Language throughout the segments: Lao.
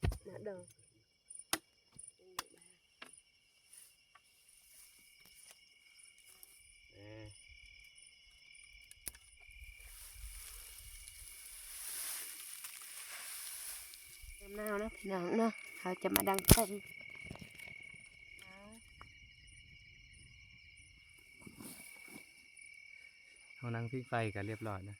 ມາດອງ ເອີ ຍາມໜາວເນາະພີ່ນ້ອງເນາະ ເຮົາຈະມາດັງໄຟ ເຮົານັ່ງຜິງໄຟກໍລຽບຮ້ອຍນະ.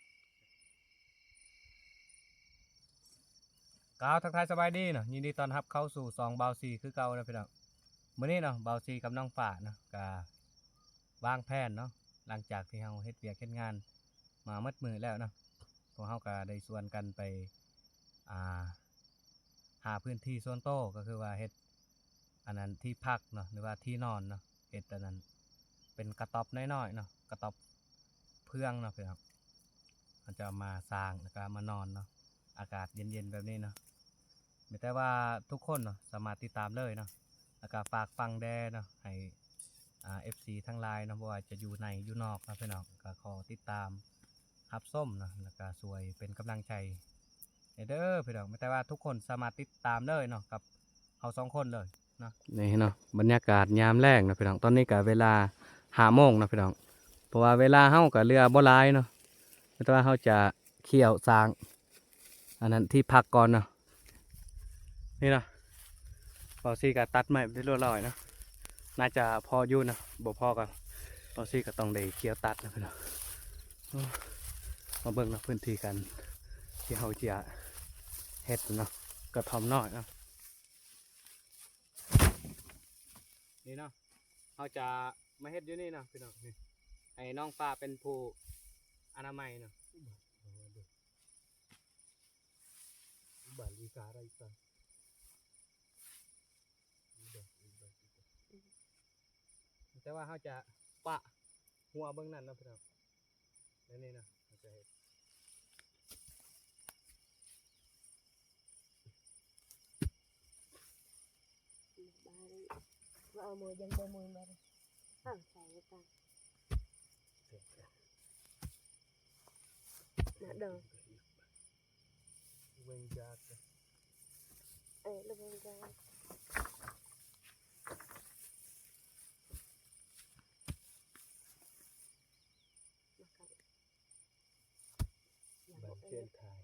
ກ່າວທັກທາຍສະບາຍດີເນາະ ຍິນດີຕ້ອນຮັບເຂົ້າສູ່ຊ່ອງບ່າວຊີຄືເກົ່າເນາະພີ່ນ້ອງ. ມື້ນີ້ເນາະ ບ່າວຊີກັບນ້ອງຟ້າເນາະ ກະວາງແຜນເນາະ ຫຼັງຈາກທີ່ເຮົາເຮັດວຽກເຮັດງານມາໝົດມື້ແລ້ວເນາະ ພວກເຮົາກະໄດ້ຊວນກັນໄປ ອ່າ ຫາພື້ນທີ່ສ່ວນໂຕ ກໍຄືວ່າເຮັດ ອັນນັ້ນທີ່ພັກເນາະ ຫຼືວ່າທີ່ນອນເນາະ ເຮັດອັນນັ້ນເປັນກະຕ໊ອບນ້ອຍໆເນາະ ກະຕ໊ອບເຟືອງເນາະພີ່ນ້ອງ ເຮົາຈະເອົາມາສ້າງ ແລ້ວກໍເອົາມານອນເນາະ ອາກາດເຢັນໆແບບນີ້ເນາະ. ມີແຕ່ວ່າທຸກຄົນເນາະ ສາມາດຕິດຕາມເລີຍເນາະ ແລ້ວກໍຝາກຝັງແດ່ເນາະ ໃຫ້ ອ່າ ເອັຟຊີທັງຫຼາຍເນາະ ບໍ່ວ່າຈະຢູ່ໃນຢູ່ນອກເນາະພີ່ນ້ອງ ກໍຂໍຕິດຕາມຮັບຊົມເນາະ ແລ້ວກໍຊ່ວຍເປັນກຳລັງໃຈ ເດີພີ່ນ້ອງ ແຕ່ວ່າທຸກຄົນສາມາດຕິດຕາມເລີຍເນາະ ກັບເຮົາສອງຄົນເລີຍເນາະ. ນີ້ເນາະ ບັນຍາກາດຍາມແລງເນາະພີ່ນ້ອງ ຕອນນີ້ກໍເວລາຫ້າໂມງເນາະພີ່ນ້ອງ ເພາະວ່າເວລາເຮົາກໍເຫຼືອບໍ່ຫຼາຍເນາະ ແຕ່ວ່າເຮົາຈະຂ້ຽວສ້າງ ອັນນັ້ນທີ່ພັກກ່ອນເນາະ. ນີ້ເນາະ ບ່າວຊີກໍຕັດໄມ້ໄປເລີຍເນາະ ໜ້າຈະພໍຢູ່ເນາະ ບໍ່ພໍກໍບ່າວຊີກໍຕ້ອງໄດ້ຂ້ຽວຕັດເນາະພີ່ນ້ອງ. ມາເບິ່ງເນາະ ພື້ນທີ່ການທີ່ເຮົາຈະເຮັດເນາະ ກະທ່ອມນ້ອຍເນາະ. ນີ້ເນາະ ເຮົາຈະມາເຮັດຢູ່ນີ້ເນາະພີ່ນ້ອງ ນີ້ ໃຫ້ນ້ອງຟ້າເປັນຜູ້ອະນາໄມເນາະ. ແຕ່ວ່າເຮົາຈະປະຫົວເບິ່ງນັ້ນເນາະພີ່ນ້ອງ ແນວນີ້ເນາະ ເຮົາຈະເຮັດ ວ່າເອົາມືຍັງບໍ່ມືມາເລີຍ ເອົາໃສ່ໄວ້ກ່ອນ ມາດອງ ເບິ່ງຈາກ ເອີ ລະເບິ່ງຈາກ ບານເຊນຂາຍ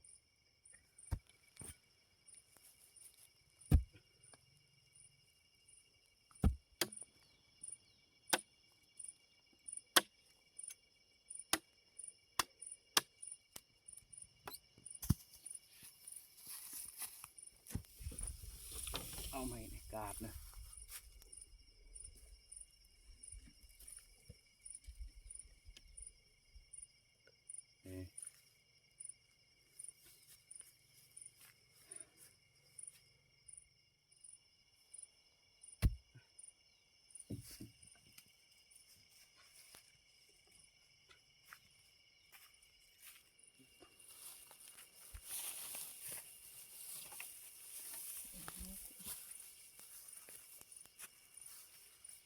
ເອົາໄມ້ກາດນະ.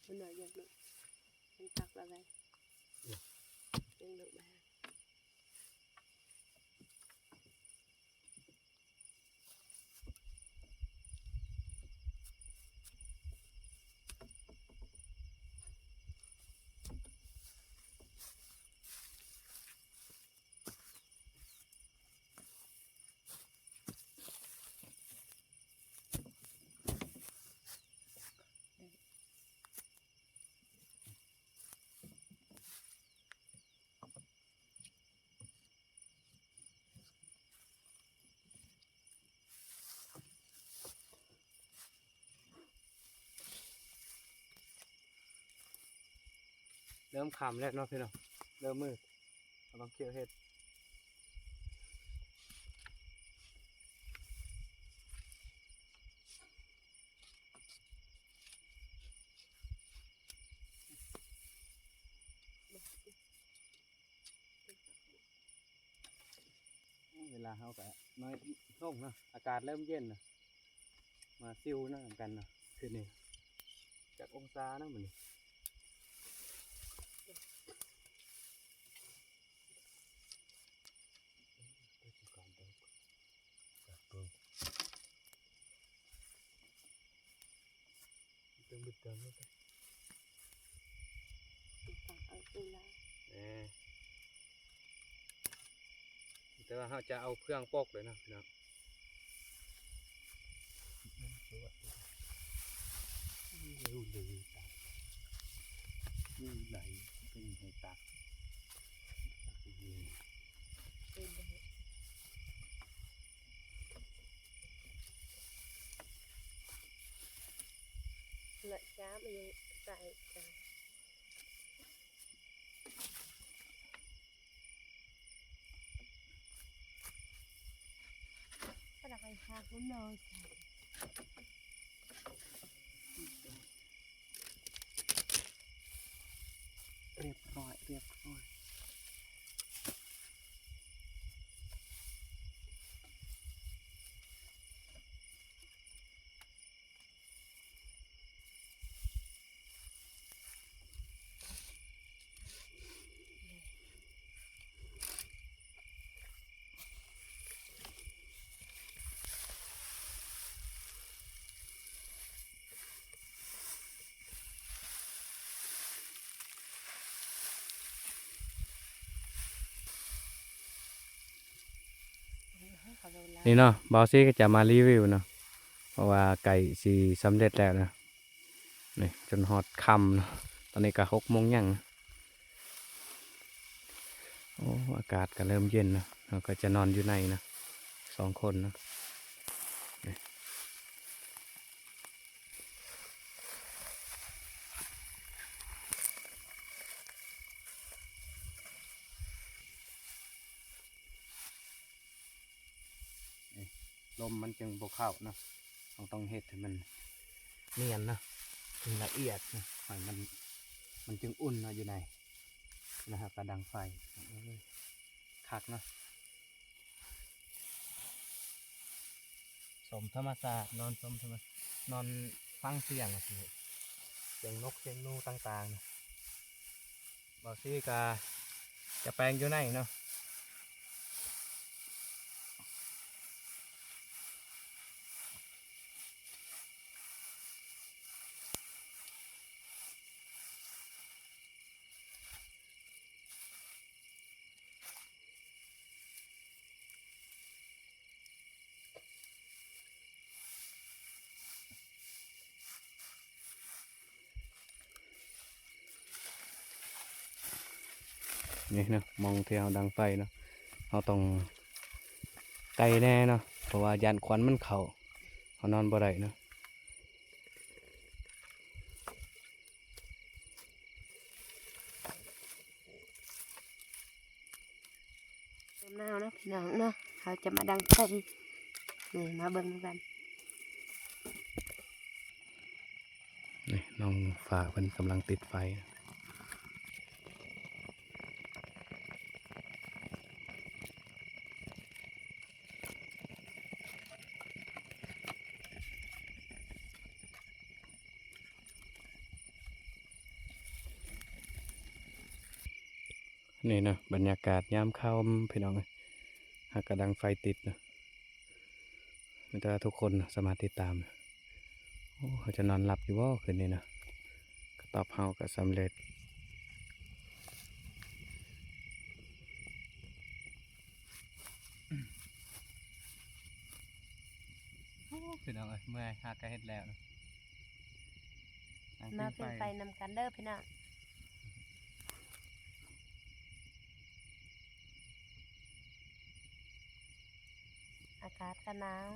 ມັນໜ້ອຍຢາກເລີກ ມັນຕັກລະໄວ ຍັງເລີກບໍ່ໄດ້. ເລີ່ມຄ່ຳແລ້ວເນາະພີ່ນ້ອງ ເລີ່ມມືດ ເຮົາຕ້ອງຂ້ຽວເຮັດ. ເວລາເຮົາກະນ້ອຍລົງເນາະ ອາກາດເລີ່ມເຢັນນະ ມາຊິວນຳກັນເນາະ ຄືນນີ້ ຈັກອົງສານະມື້ນີ້. ເ ເອີ ແຕ່ວ່າເຮົາຈະເອົາເຟືອງປົກເລີຍເນາະພີ່ນ້ອງ. ລະຈາມອີ່ຫຍັງໃສ່ ລຽບຮ້ອຍ ລຽບຮ້ອຍ. ນີ້ເນາະ ບ່າວຊີກໍຈະມາຣີວິວເນາະ ເພາະວ່າໃກ້ຊິສຳເລັດແລ້ວນະ. ນີ້ຈົນຮອດຄ່ຳເນາະ ຕອນນີ້ກໍຫົກໂມງຫຍັງ. ໂອ້ ອາກາດກໍເລີ່ມເຢັນເນາະ ເຮົາກໍຈະນອນຢູ່ໃນເນາະ ສອງຄົນເນາະ. ນີ້ ນີ້ ລົມມັນຈຶ່ງບໍ່ເຂົ້າເນາະ ເຮົາຕ້ອງເຮັດໃຫ້ມັນນຽນເນາະ ໃຫ້ລະອຽດເນາະ ໃຫ້ມັນ ມັນຈຶ່ງອຸ່ນເນາະ ຢູ່ໃນ ແລ້ວເຮົາກໍດັງໄຟ. ເອີ ຄັກເນາະ ຊົມທຳມະຊາດ ນອນຊົມທຳມະ ນອນຟັງສຽງ ສຽງນົກສຽງໜູຕ່າງໆ. ບ່າວຊີກະຈະແປງຢູ່ໃນເນາະ. ນີ້ເນາະ ໝ່ອງທີ່ເຮົາດັງໄຟເນາະ ເຮົາຕ້ອງໄກແດ່ເນາະ ເພາະວ່າຢ້ານຄວັນມັນເຂົ້າ ເຮົານອນບໍ່ໄດ້ເນາະ. ເລີ່ມໜາວເນາະພີ່ນ້ອງເນາະ ເຮົາຈະມາດັງໄຟ ນີ້ມາເບິ່ງນຳກັນ. ນີ້ນ້ອງຟ້າເພິ່ນກຳລັງຕິດໄຟ. ນີ້ເນາະ ບັນຍາກາດຍາມຄ່ຳພີ່ນ້ອງເອີຍ ຫາກະດັງໄຟຕິດເນາະ. ມີແຕ່ວ່າທຸກຄົນສາມາດຕິດຕາມ. ໂອ້ ເຮົາຈະນອນຫຼັບຢູ່ບໍ່ຄືນນີ້ນະ? ກະຕອບເຮົາກະສຳເລັດ. ໂອ້ ພີ່ນ້ອງເອີຍ ເມື່ອຍ ຫາກະເຮັດແລ້ວນະ. ມາຜິງໄຟນຳກັນເດີພີ່ນ້ອງ. ອາກາດກະໜາວ.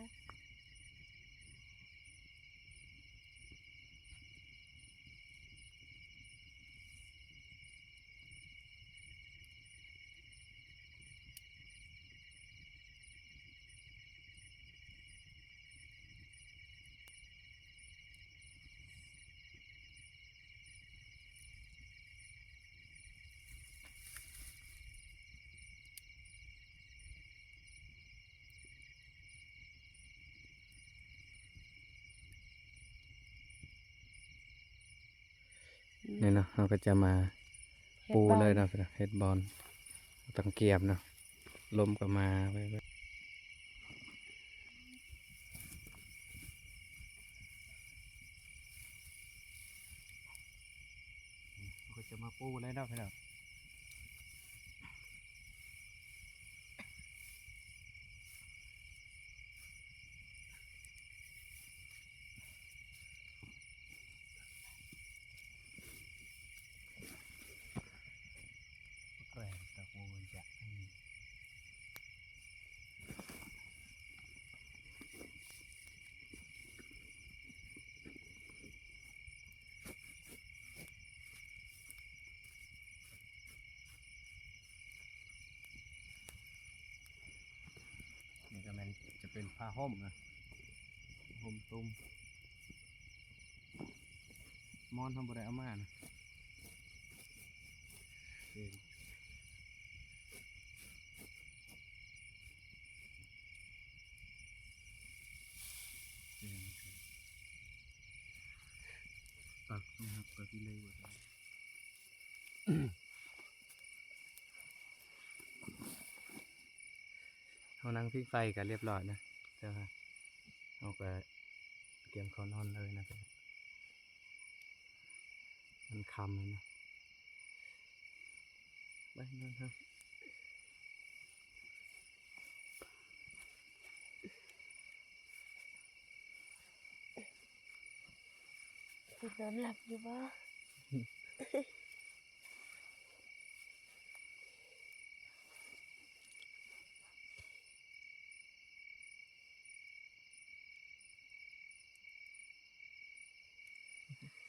ນີ້ເນາະ ເຮົາກໍຈະມາປູເລີຍເນາະ ເຮັດບ່ອນ ຕ້ອງກຽມເນາະ ລົມກໍມາ. ໂອ້ ປູເລີຍເນາະພີ່ນ້ອງ. ແກງຕະປູຈະ ນີ້ກໍແມ່ນຈະເປັນຜ້າຫົ່ມນະ ຫົ່ມຕຸ້ມ ໝອນເຮົາບໍ່ໄດ້ເອົາມານະ. ປັກຕ້ອງຮັບປະຕິເລກວ່າຊັ້ນ. ເຮົານັ່ງຜິງໄຟກໍລຽບຮ້ອຍນະ ແຕ່ວ່າເຮົາກໍກຽມເຂົ້ານອນເລີຍນະ ມັນຄ່ຳແລ້ວນະ ໄປນອນເຮົາ. ຊິນອນຫຼັບຢູ່ບໍ່? ເ